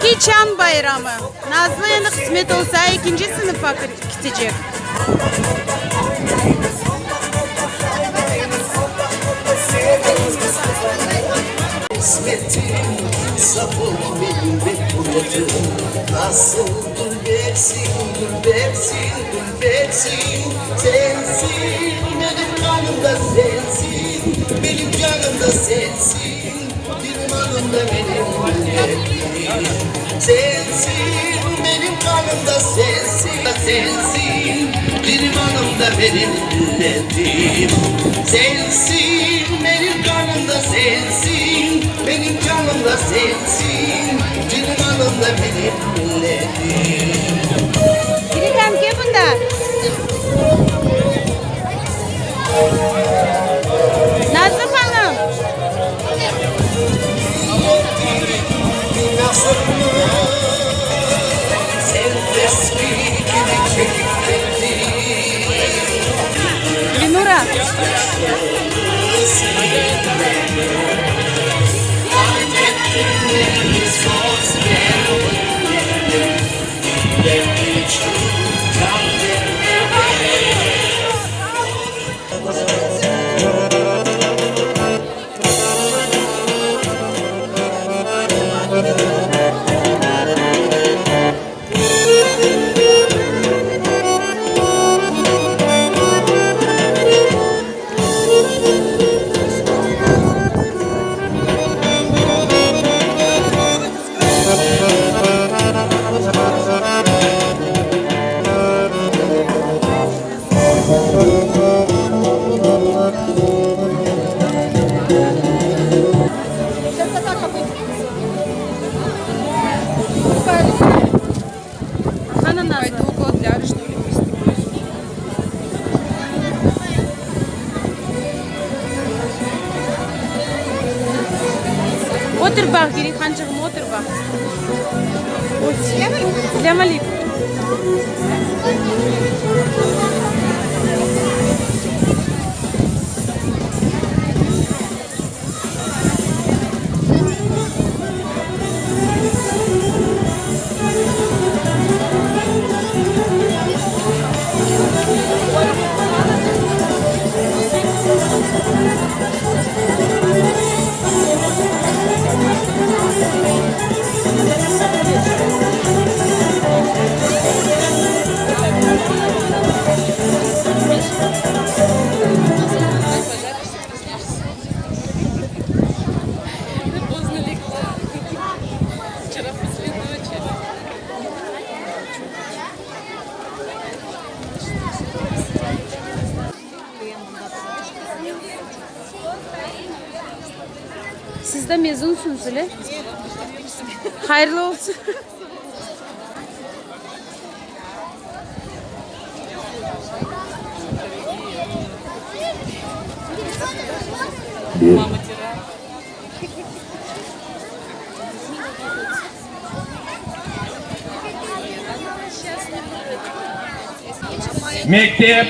Soñki çañ bayramı. Nazlı endi qısmet olsa ekinci sınıfqa kitecek. Girikan, kel mında. Nazlı hanım. Lenura. Otur baq, Girihançığım, otur baq. Selâm aleyküm. Siz de mezunsıñız, öyle? Hayırlı olsun! Mektep.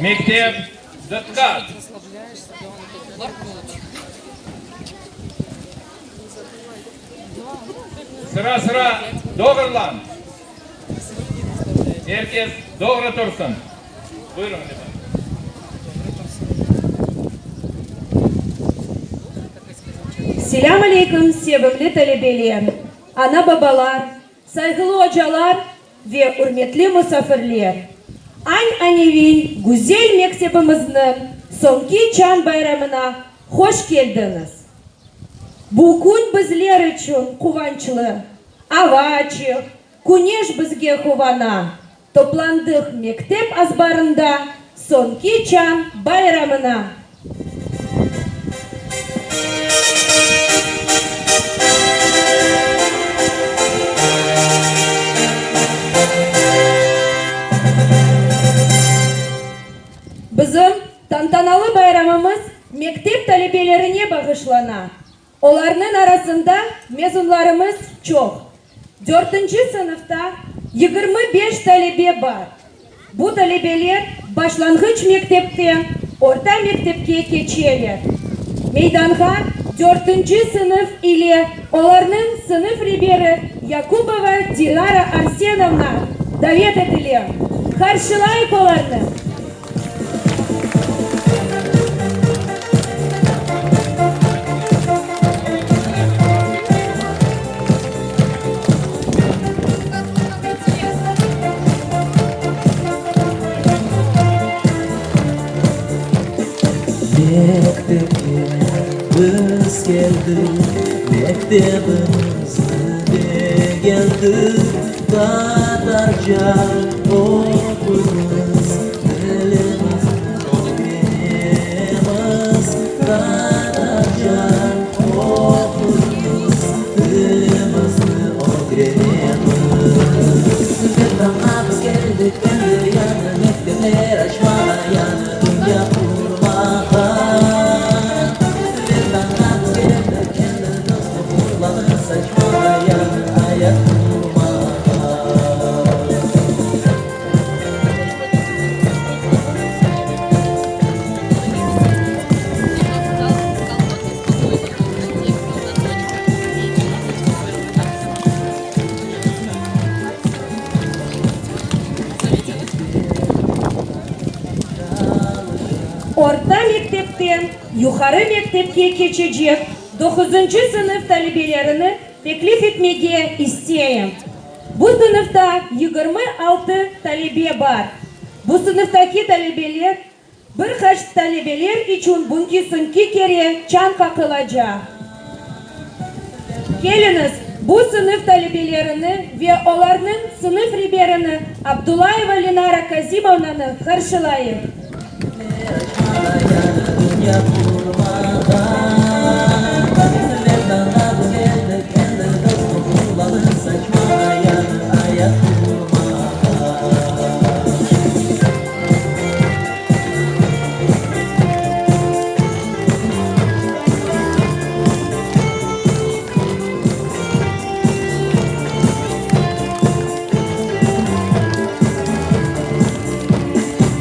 Mektep, diqqat! Sıra-sıra doğrulan. Er kes doğru tursın. Buyurıñ, efendim. Selâm aleyküm, sevimli talebeler, ana-babalar, sayğılı ocalar ve ürmetli musafirler! Añ-aneviy güzel mektebimizniñ soñki çañ bayramına hoş keldiñiz! Bu kün bizler içün quvançlı, ava açıq, küneş bizge quvana, toplandıq mektep azbarında soñki çañ bayramına. Bizim tantanalı bayramımız mektep talebelerine bağışlana. Olarnıñ arasında mezunlarımız çoq. Dörtünci sınıfta 25 talebe bar. Bu talebeler başlanğıç mektepten orta mektepke keçeler. Meydanğa dörtünci sınıf ile olarnıñ sınıf reberi Yakubova Dilara Arsenovna davet etile. Qarşılayıq olarnı! Mektepke biz keldik, Mektebimizni begendik. Tatarca oquymız, Tilimizni ögrenemiz. Tatarca oquymız, Tilimizni ögrenemiz. Vetanğa biz keldik endi yañı mektepler açmağa, Yañı dünya qurmağa. Vetanğa biz keldik endi dostluq nurlarnı saçmağa, Yañı ayat qurmağa. Orta mektepten yuqarı mektepke keçecek doquzıncı sınıf talebelerini teklif etmege isteyim. Bu sınıfta 26 talebe bar. Bu sınıftaki talebeler bir qaç talebeler içün bugünki soñki kere çañ qaqılacaq. Keliñiz, bu sınıf talebelerini ve olarnıñ sınıf reberini Abdullayeva Lenara Kazimovnanı qarşılayıq.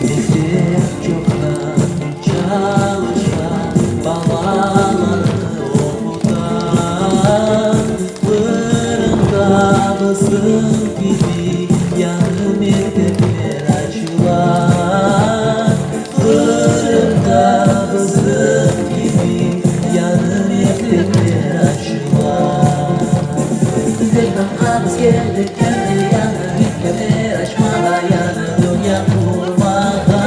Mektep çoqtan çalışa, balalarnı oquta. Qırımda bizim kibi yañı mektepler açıla. Qırımda bizim kibi yañı mektepler açıla. Vetanğa biz keldik endi yañı mektepler açmağa, yañı dünya qurmağa.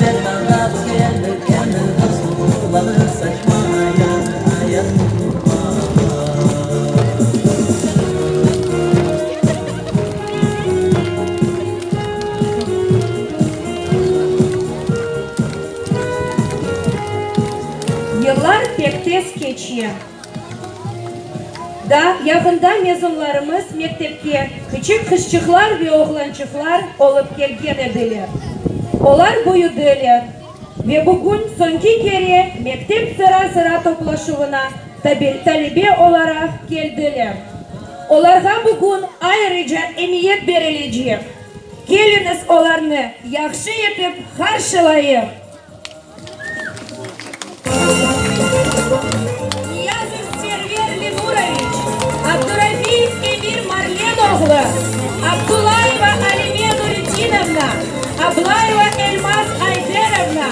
Vetanğa biz keldik endi dostluq nurlarnı saçmağa, yañı ayat qurmağa. Yıllar pek tez keçe. Daa yaqında mezunlarımız mektepke kiçik qızçıqlar ve oğlançıqlar olıp kelgen ediler. Olar büyüdiler ve bugün soñki kere mektep sıra-sıra toplaşuvına talebe olaraq keldiler. Olarğa bugün ayrıca emiyet berilecek. Keliñiz, olarnı yahşı etip qarşılayıq! Niyazov Server Lenuroviç, Abdurafiyev Emir Marlen oğlu, Abdullayeva Alime Nuredinovna, Ablayeva Elmaz Ayderovna,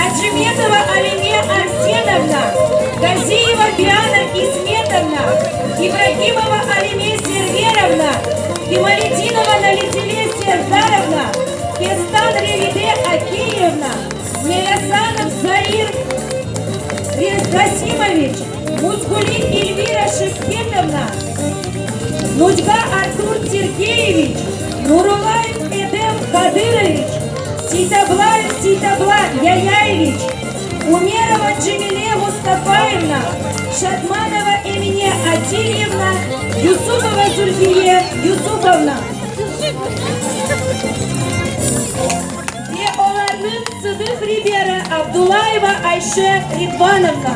Acimetova Alime Arsenovna, Gaziyeva Biana İsmetovna, İbragimova Alime Serverovna, Kemaledinova Nalitile Serdarovna, Kestan Revide Akiyevna, Melesanov Zair Rasimoviç, Muzguli Elvira Şevketovna, Nudga Artur Sergeyeviç, Nurulayev Edem Kadıroviç, Seytablayev Seytabla Yayayeviç, Umerova Cemile Mustafayevna, Şadmanova Emine Atiliyevna, Yusupova Zulfiye Yusupovna. Ve olarnıñ sınıf reberi Abdullayeva Ayşe Ridvanovna.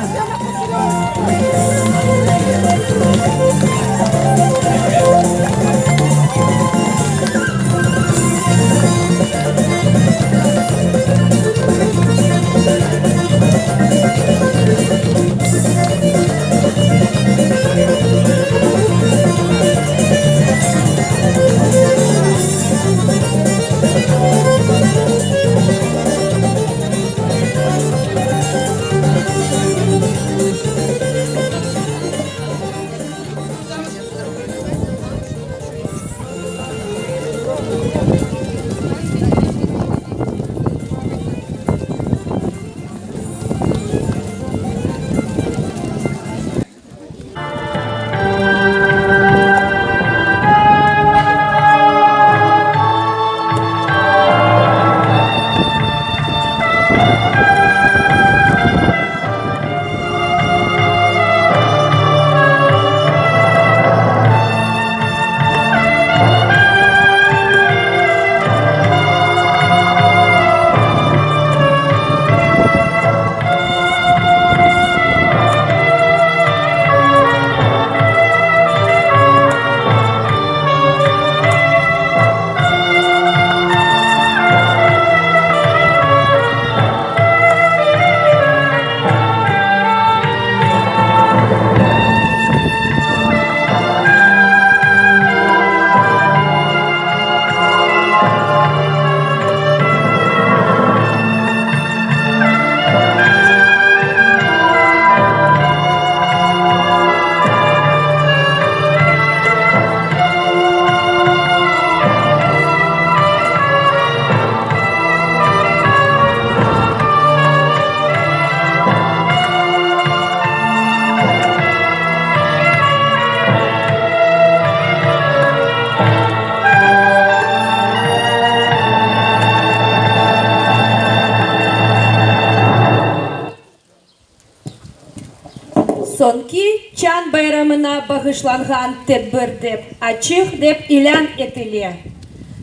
Soñki çañ bayramına bağışlanğan tedbir dep açıq dep ilân etile.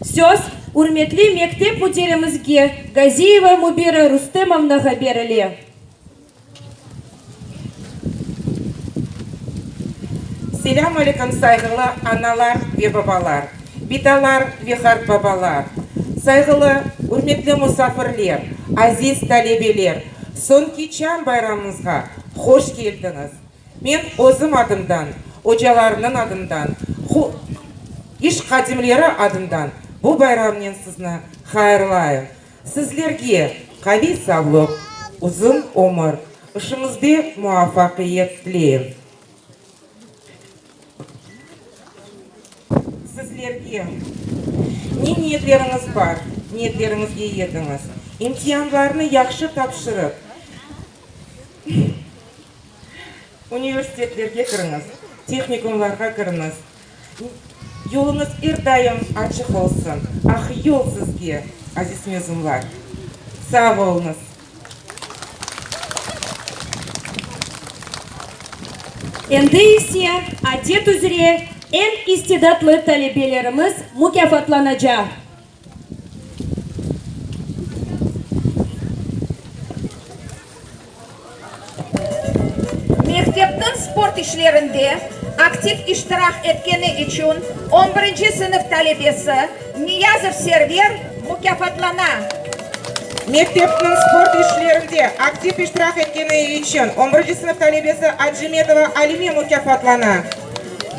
Söz ürmetli mektep müdirimizge Gaziyeva Mübira Rustemovnağa berile. Selâm aleyküm sayğılı analar ve babalar, bitalar ve qartbabalar, sayğılı, ürmetli musafirler, aziz talebeler, soñki çañ bayramımızğa hoş keldiñiz! Men özüm adımdan, ocalarnıñ adından, iş hadimleri adından bu bayramnen sizni hayırlayım. Sizlerge qaviy sağlıq, uzun ömür, işiñizde muvafaqiyet tileyim. Sizlerge ne niyetleriñiz bar, niyetleriñizge yetiñiz. İmtianlarnı yahşı tapşırıp, universitetlerge kiriñiz, tehnikumlarğa kiriñiz. Yoluñız er daim açıq olsun. Ah yol sizge, aziz mezunlar! Sağ oluñız! Endi ise, adet üzre, eñ istidatlı talebelerimiz mukâfatlanacaq. Mektepniñ sport işlerinde aktiv iştirak etkeni içün on birinci sınıf talebesi Niyazov Server mukâfatlana. Mektepniñ sport işlerinde aktiv iştirak etkeni içün on birinci sınıf talebesi Acimetova Alime mukâfatlana.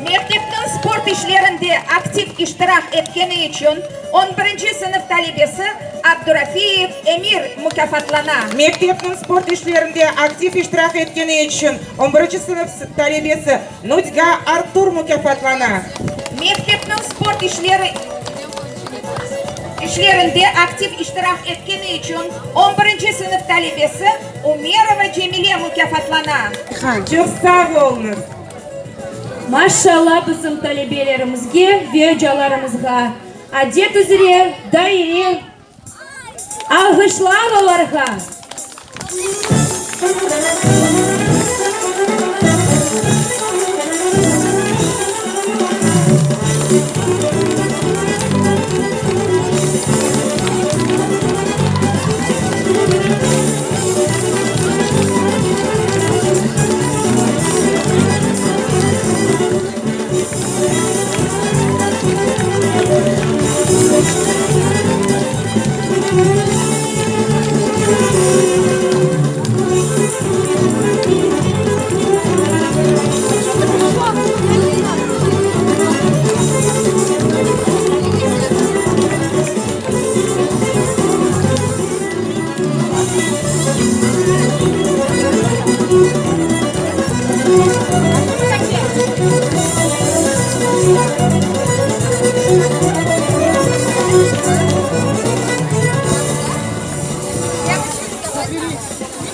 Mektepniñ sport işlerinde aktiv iştirak etkeni içün on birinci sınıf talebesi Abdurafiyev Emir mukâfatlana. Mektepniñ sport işlerinde aktiv iştirak etkeni içün on birinci sınıf talebesi Nutga Artur mukâfatlana. Mektepniñ sport işleri işlerinde aktiv iştirak etkeni içün on birinci sınıf talebesi Umerova Cemile mukâfatlana. Çoq sağ oluñız! Maşşalla bizim talebelerimizge ve ocalarımızğa! Adet üzre daire alğışlar olarğa!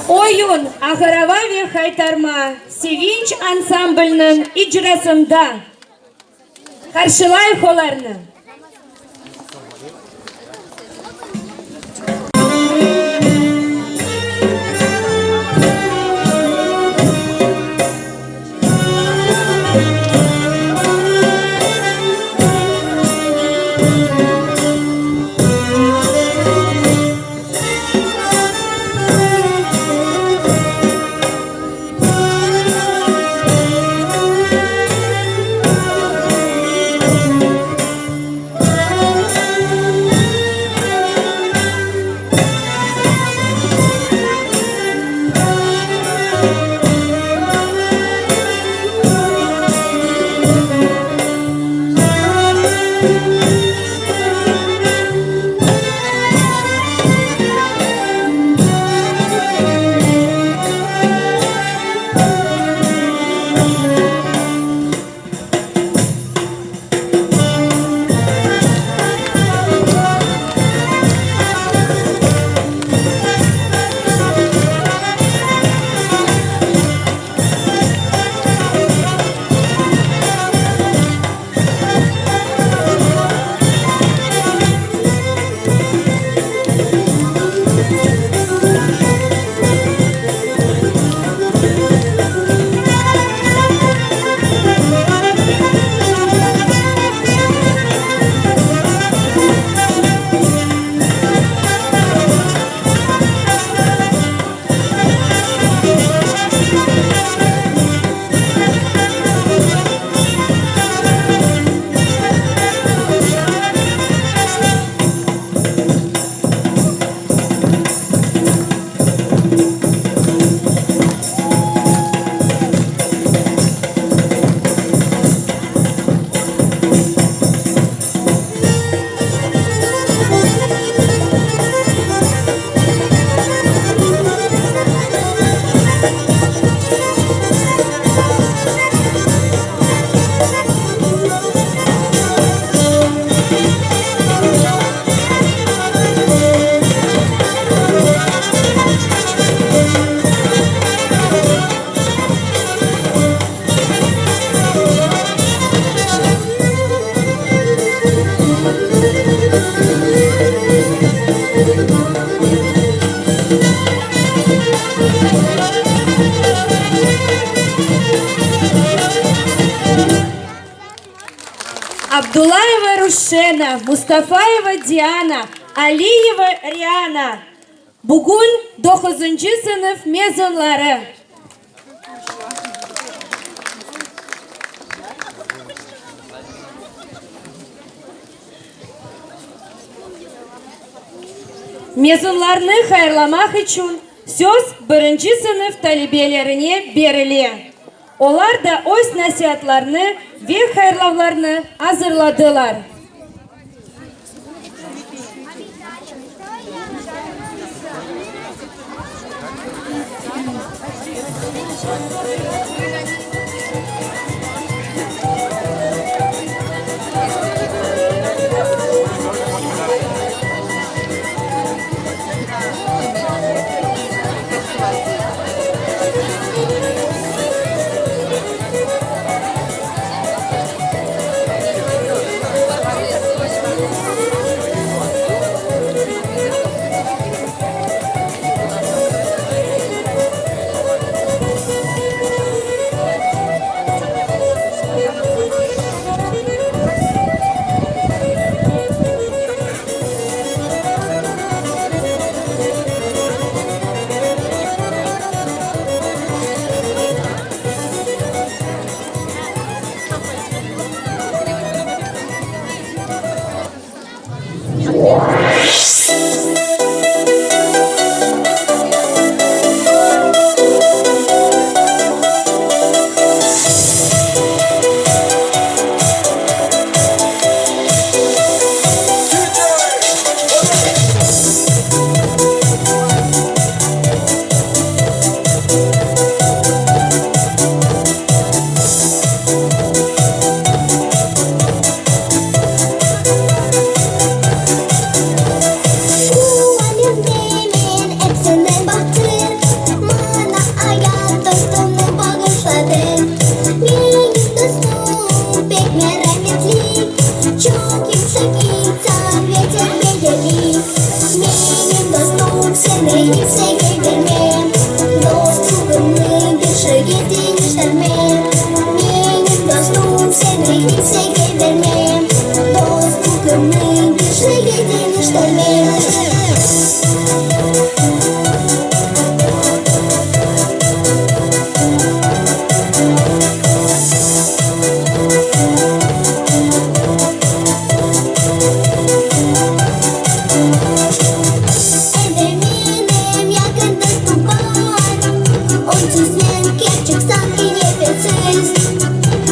Oyun, Ağırava ve Haytarma Sevinç ansamblniñ icrasında. Qarşılayıq olarnı! Abdulayeva Ruşena, Mustafayeva Diana, Aliyeva Riana, bugün doquzıncı sınıf mezunları. Mezunlarnı hayırlamaq içün söz birinci sınıf talebelerine berile. Olar da öz nasiatlarını ve hayırlavlarını azırladılar. Bu alemde men epsini bahtır, Maña ayat dostumnı bağışladı. Menim dostum pek merametli, Çoq yumşaq insan ve terbiyeli. Menim dostum, seni kimsege bermem, Dostluğımnı bir şeyge deñiştirmem. Menim dostum, seni kimsege bermem, Dostluğımnı bir şeyge deñiştirmem. Endi menim yaqın dostum bar, Onsuz men kerçek sanki nefessiz.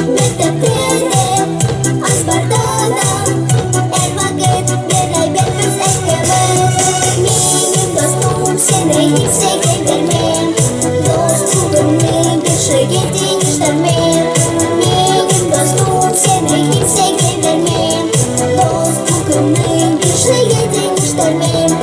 Mektepte de, azbarda da, Er vaqıt beraber biz ekimiz. Menim dostum, seni kimsege bermem, Dostluğımnı bir şeyge deñiştirmem. Menim dostum, seni kimsege bermem, Dostluğımnı bir şeyge deñiştirmem.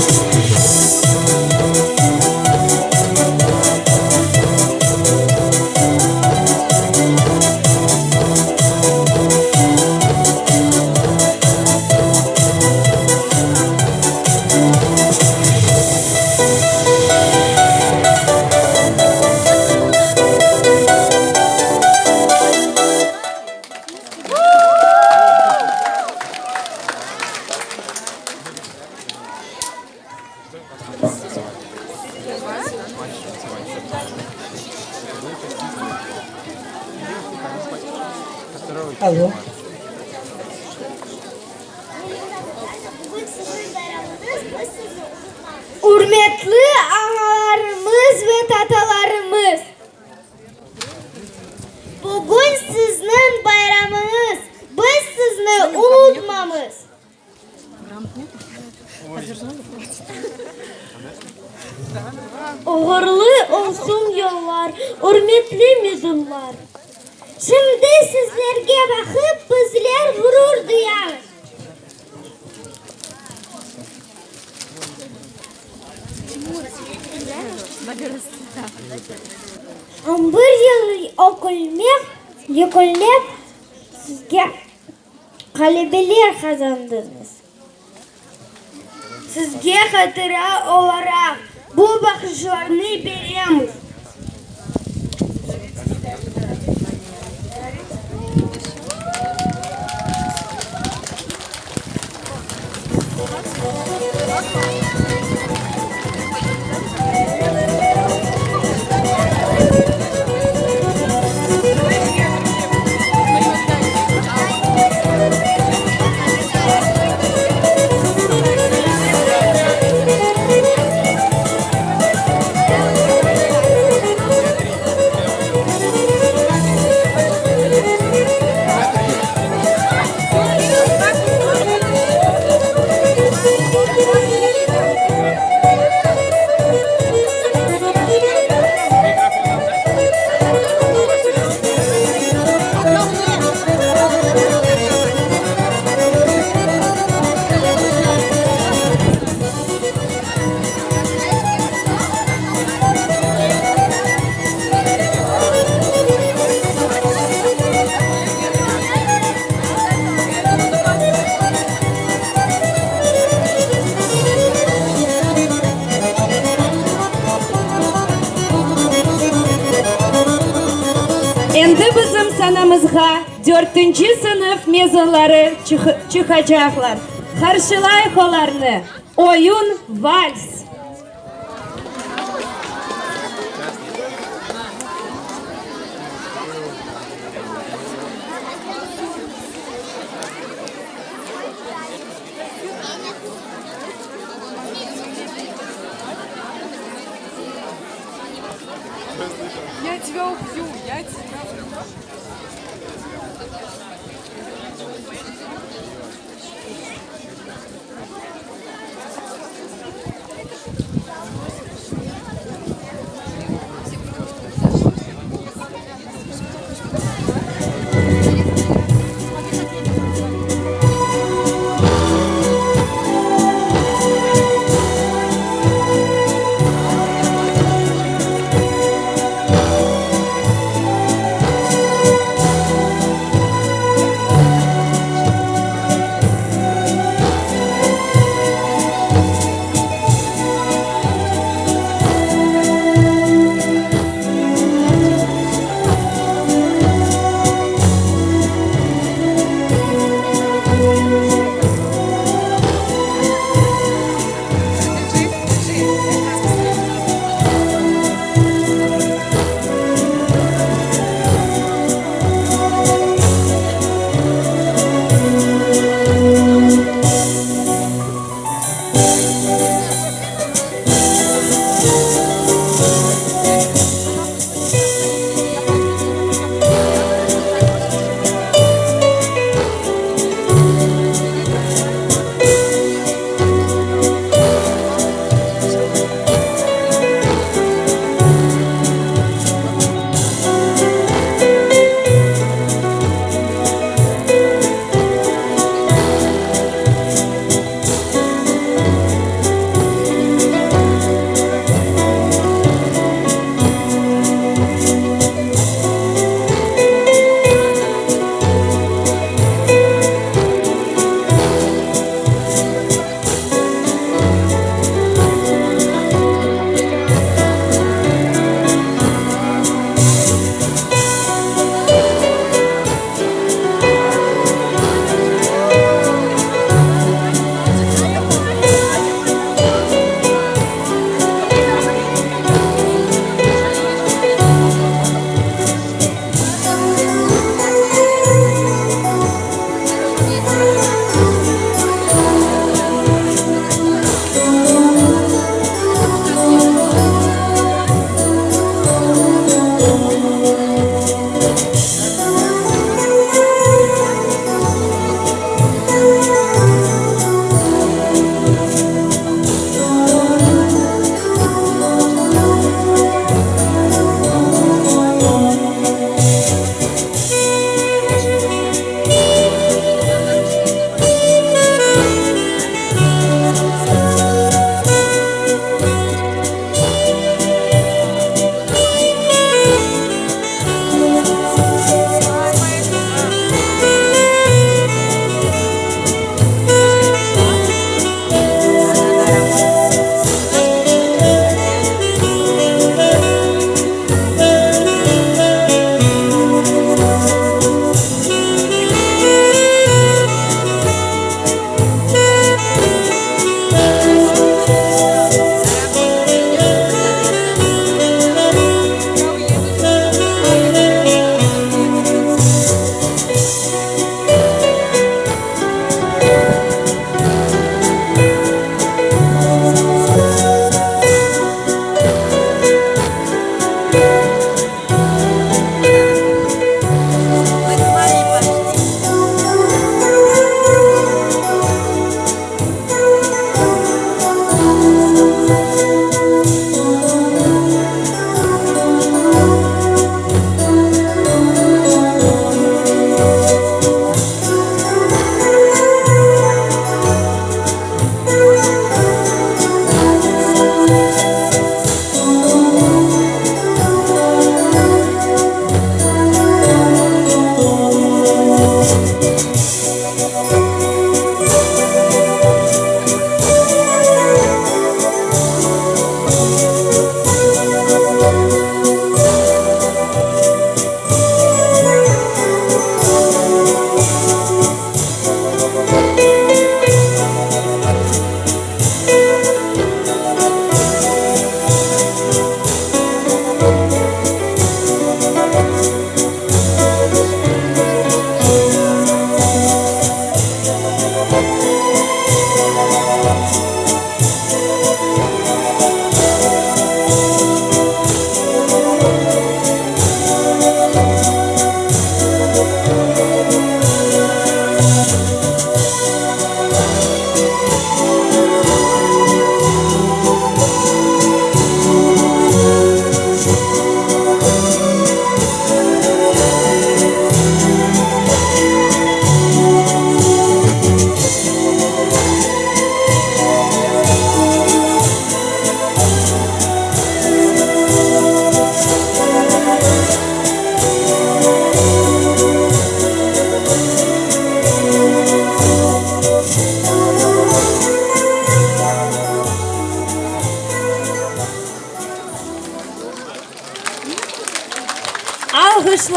Allo. Ürmetli ağalarımız ve tatalarımız! Bugün sizniñ bayramıñız, biz sizni unutmamız. Oğurlı olsun yollar, ürmetli mezunlar! Şimdi sizlerge baqıp bizler ğurur duyamız. On bir yıl ökülmek, yekünlep sizge ğalebeler qazandıñız. Sizge hatıra olaraq bu bahşışlarnı beremiz. Endi bizim sanamızğa dörtünci sınıf mezunları çıqacaqlar. Qarşılayıq olarnı! Oyun, vals!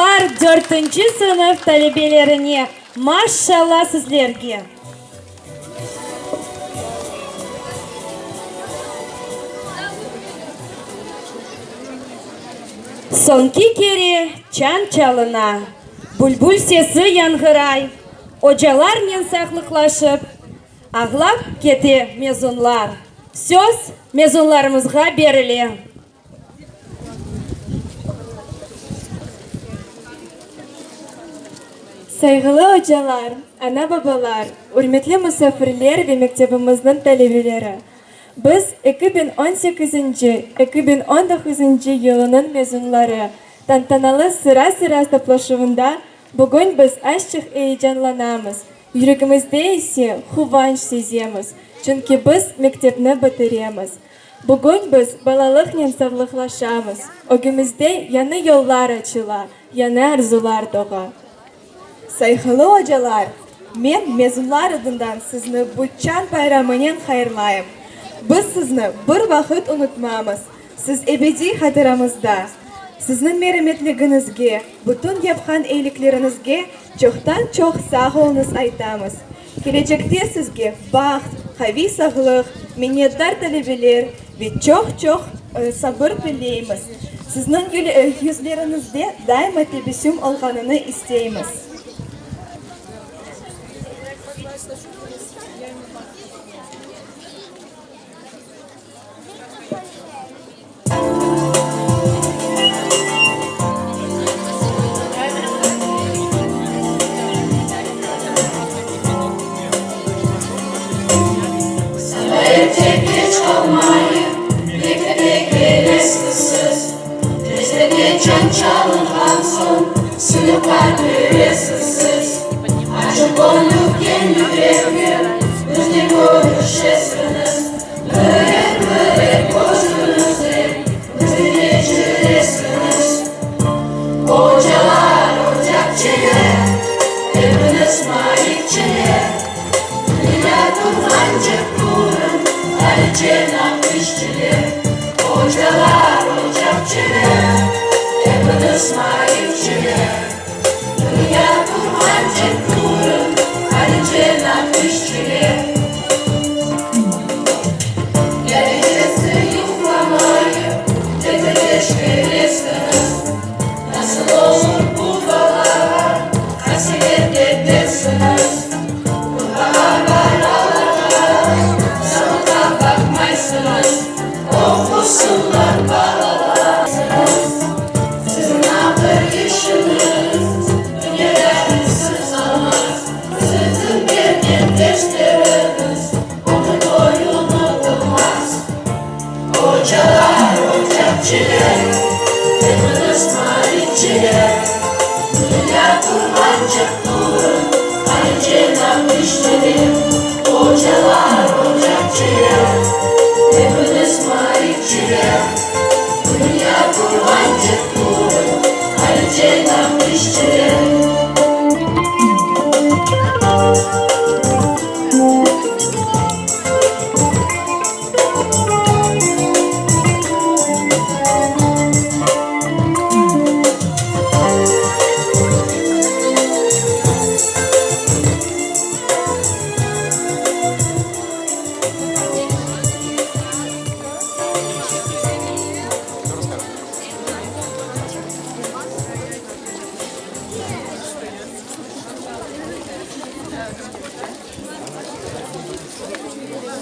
Alqışlar dörtünci sınıf talebelerine! Maşşalla sizlerge! Soñki kere çañ çalına, bülbül sesi yañğıray, ocalarnen sağlıqlaşıp, ağlap kete mezunlar. Söz mezunlarımızğa berile. Sayğılı ocalar, ana-babalar, ürmetli musafirler ve mektebimizniñ talebeleri! Biz, 2018-nci, 2019-ncı yılınıñ mezunları, tantanalı sıra-sıra toplaşuvında bugün biz azçıq eyecanlanamız, yüregimizde ise quvanç sezemiz, çünki biz mektepni bitiremiz. Bugün biz balalıqnen sağlıqlaşamız, ögümizde yañı yollar açıla, yañı arzular doğa. Sayğılı ocalar, men mezunlar adından sizni bu çan bayramınen hayırlayım. Biz sizni bir vaqıt unutmamız, siz ebediy hatıramızda. Sizniñ merametligiñizge, bütün yapqan eyilikleriñizge çoqtan-çoq sağ oluñız aytamız. Kelecekte sizge baht, qaviy sağlıq, minnetdar talebeler ve çoq-çoq sabır tileymiz. Sizniñ yüzleriñizde daima tebessüm olğanını isteymiz.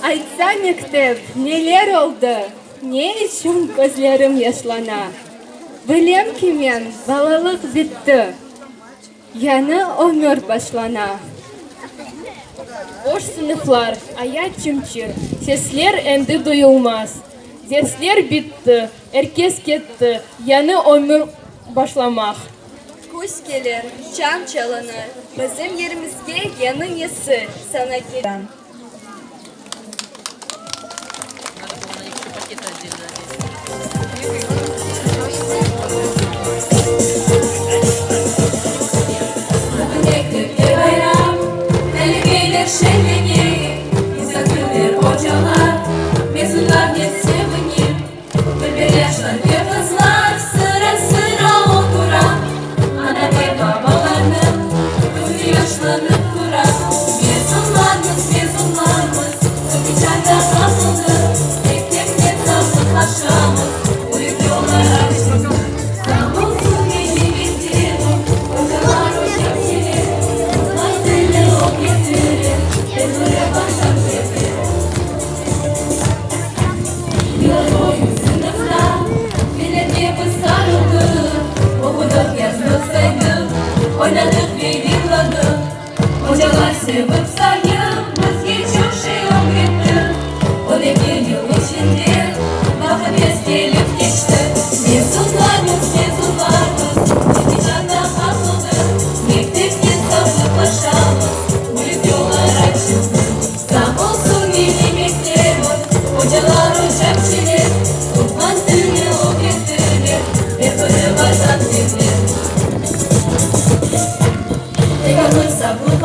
Aytsa, mektep, neler oldı, ne içün közlerim yaşlana? Bilem ki men, balalıq bitti, yañı ömür başlana. Boş sınıflar, ayat çım-çır, sesler endi duyulmaz. Dersler bitti, er kes ketti, yañı ömür başlamaq. Küz kelir, çañ çalınır, bizim yerimizge yañı nesil sana kelir.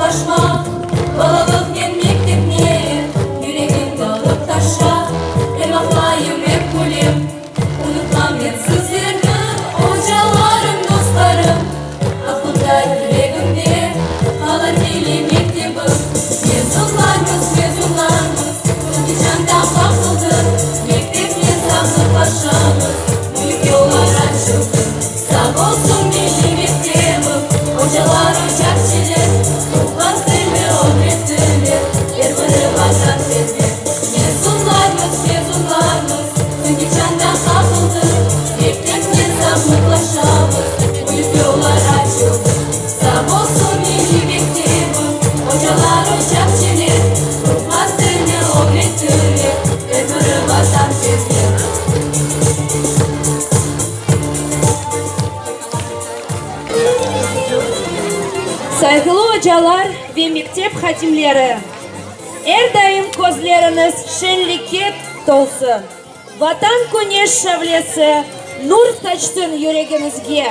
Sağlıqlaşmaq balalıqnen mektepnen Yüregim tolıp taşa, em ağlayım, em külem. Unutmam men sizlerni, ocalarım, dostlarım. Aqlımda, yüregimde qalır milliy mektebim. Mezunlarmız, mezunlarmız, çünki çanta qaqıldı. Mektepnen sağlıqlaşamız, büyük yollar açıldı. Sağ olsun milliy mektebim, ocalar, ocaqçiler, Tuvğan tilni ögrettiler, er biri vatanperver. Mezunlarmız, mezunlarmız, çünki çanta qaqıldı, Mektepnen sağlıqlaşamız, büyük yollar açıldı. Sağ olsun milliy mektebim, ocalar, ocaqçiler, Tuvğan tilni ögrettiler, er biri vatanperver. Sayğılı ocalar ve mektep hadimleri! Er daim közleriñiz şeñlikke tolsun, Vatan küneş şavlesi nur saçsın yüregiñizge.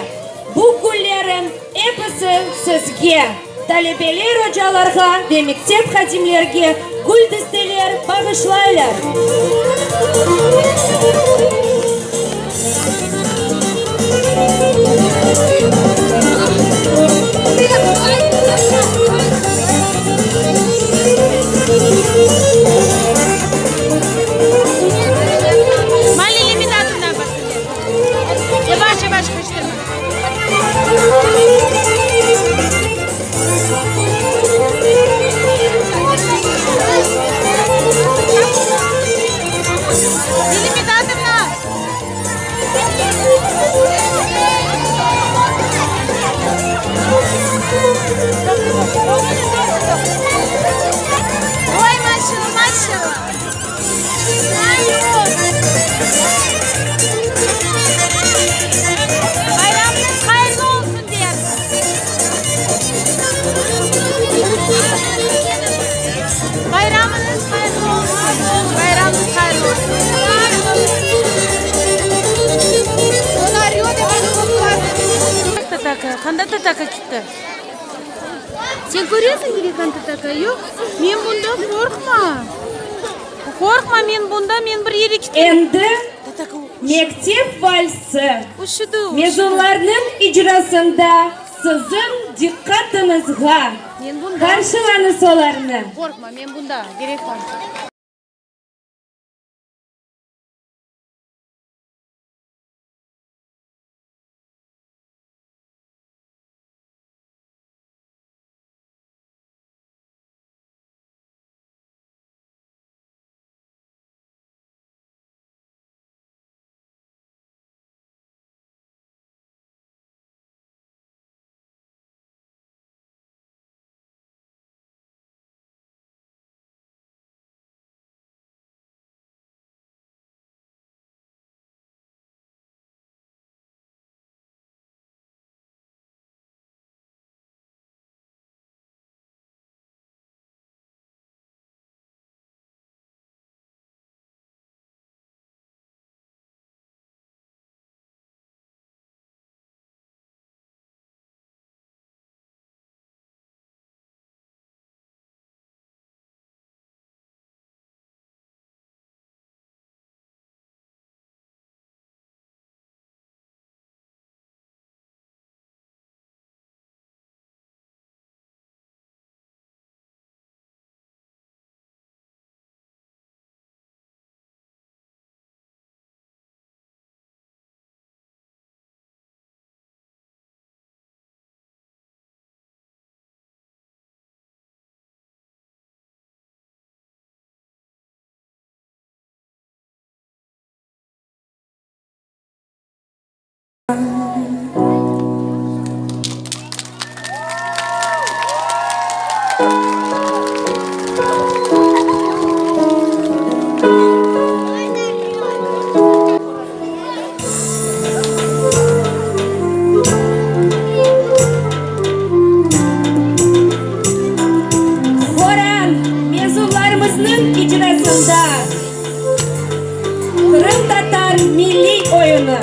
Bu güllerin episi sizge! Talebeler ocalarğa ve mektep hadimlerge gül disteler bağışlaylar. Bayramıñız hayırlı olsun deyermiz. Bayramıñız hayırlı olsun. Bayramıñız hayırlı olsun. Qanda tataka ketti? Sen köresiñ kelgen tataka, yoq? Men bunda, qorqma. Qorqma, men bunda, men bir yere kettim. Endi mektep valsi mezunlarnıñ icrasında siziñ diqqatıñızğa. Qarşılañız olarnı. Qorqma, men bunda, kerek bar. Horan mezunlarımıznıñ icrasında Qırımtatar milliy oyunı.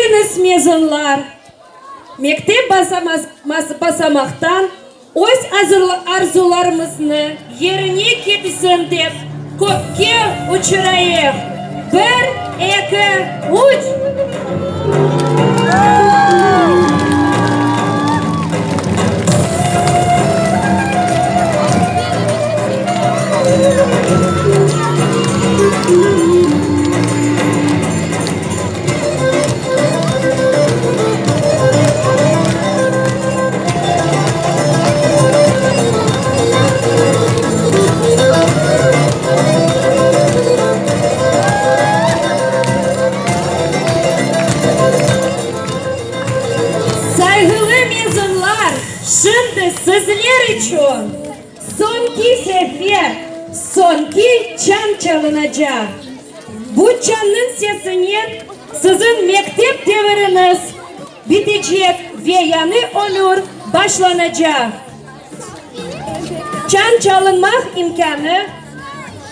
Keliñiz, mezunlar, mektep basamaqtan öz arzularımıznı yerine kelsin dep kökke uçurayıq! Bir, eki, üç! Sayğılı mezunlar, şimdi sizler içün soñki sefer soñki çañ çalınacaq. Bu çañnıñ sesinen siziñ mektep deviriñiz bitecek ve yañı ömür başlanacaq. Çañ çalınmaq imkânı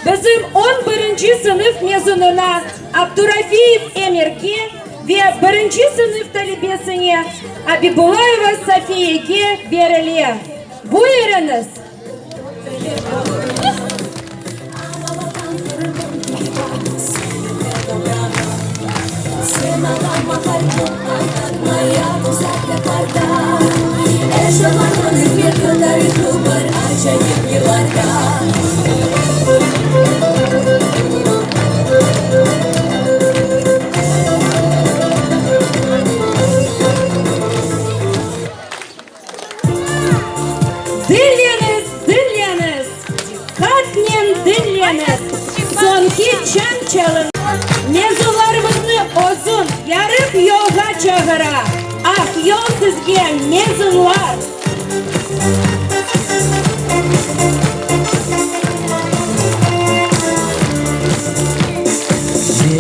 bizim on birinci sınıf mezunına Abdurafiyev Emirge ve birinci sınıf talebesine Abibulayeva Safiyege berile. Buyurıñız! Diñleñiz, diñleñiz, diqqatnen diñleñiz, soñki çañ çalına, mezunlarımıznı uzun, yarıq yolğa çağıra. Aq yol sizge, mezunlar!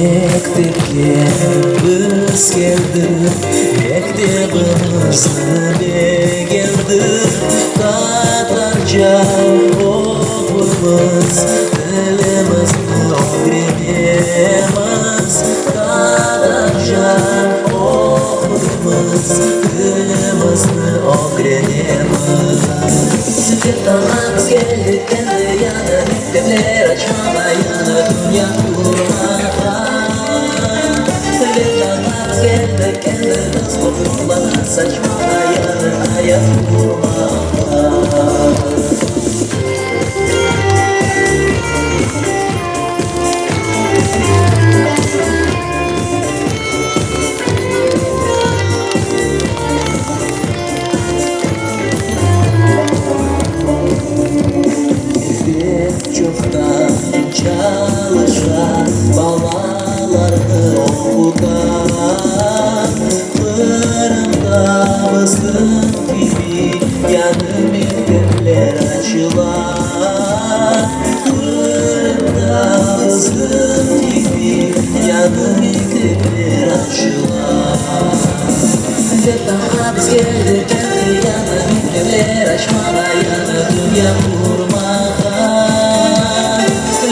Mektepke biz keldik, Mektebimizni begendik. Tatarca oquymız, Tilimizni ögrenemiz. Tatarca oquymız, Tilimizni ögrenemiz. Vetanğa biz keldik endi yañı Mektepler açmağa, yañı dünya qurmağa. Vetanğa biz keldik endi dostluq nurlarını saçmağa, Yañı ayat qurmağa. Pek çoqtan çalışa, balalarnı oquta. Qırımda bizim kibi yañı mektepler açıla. Qırımda bizim kibi yañı mektepler açıla. Vetanğa biz keldik endi yañı mektepler açmağa, yañı dünya qurmağa.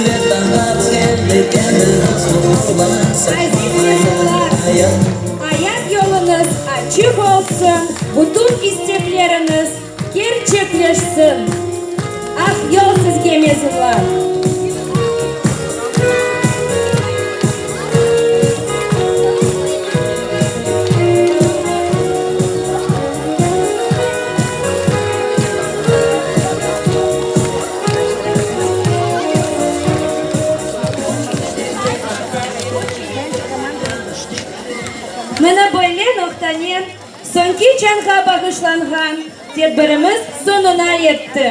Vetanğa biz keldik endi dostluq nurlarını Aziz saçmağa, yañı mezunlar, ayat. ayat yoluñız açıq olsun, bütün istekleriñiz kerçekleşsin. Aq yol sizge, mezunlar! Mına böyle noqtanen soñki çañğa bağışlanğan tedbirimiz soñuna yetti.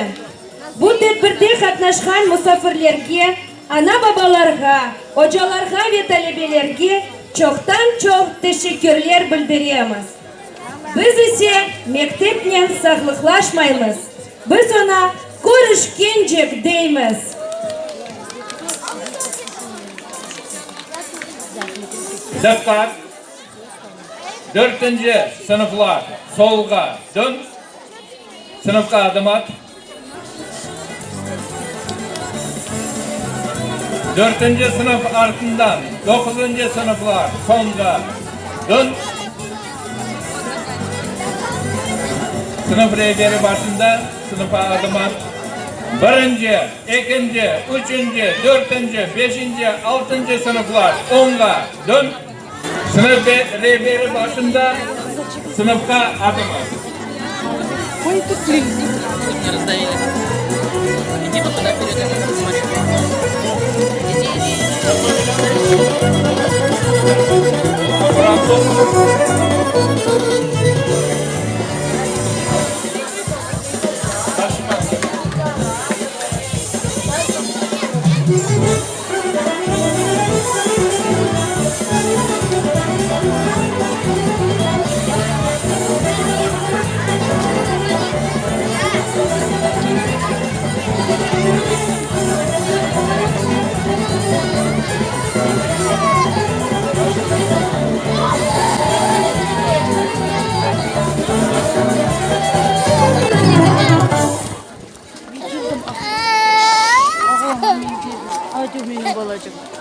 Bu tedbirde qatnaşqan musafirlerge, ana-babalarğa, ocalarğa ve talebelerge çoqtan-çoq teşekkürler bildiremiz. Biz ise mektepnen sağlıqlaşmaymız, biz oña körüşkencek deymiz. Diqqat! Dörtünci sınıflar solğa dön, sınıfqa adım at. Dörtünci sınıf artından doquzıncı sınıflar soñğa dön. Sınıf rehberi başında sınıfa adım at. Birinci, ekinci, üçünci, dörtünci, beşinci, altıncı sınıflar oñğa dön. Sınıf rehberi başında sınıfqa adım at.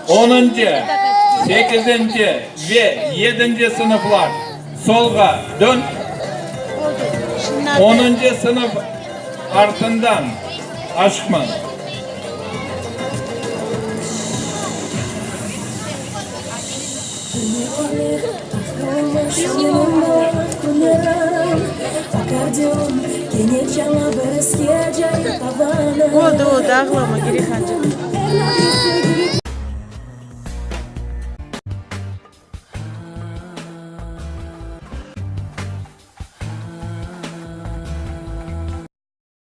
Onuncı, sekizinci ve yedinci sınıflar solğa dön. Onuncı sınıf artından aşıqma. Oldı, oldı, ağlama, Girihancıq.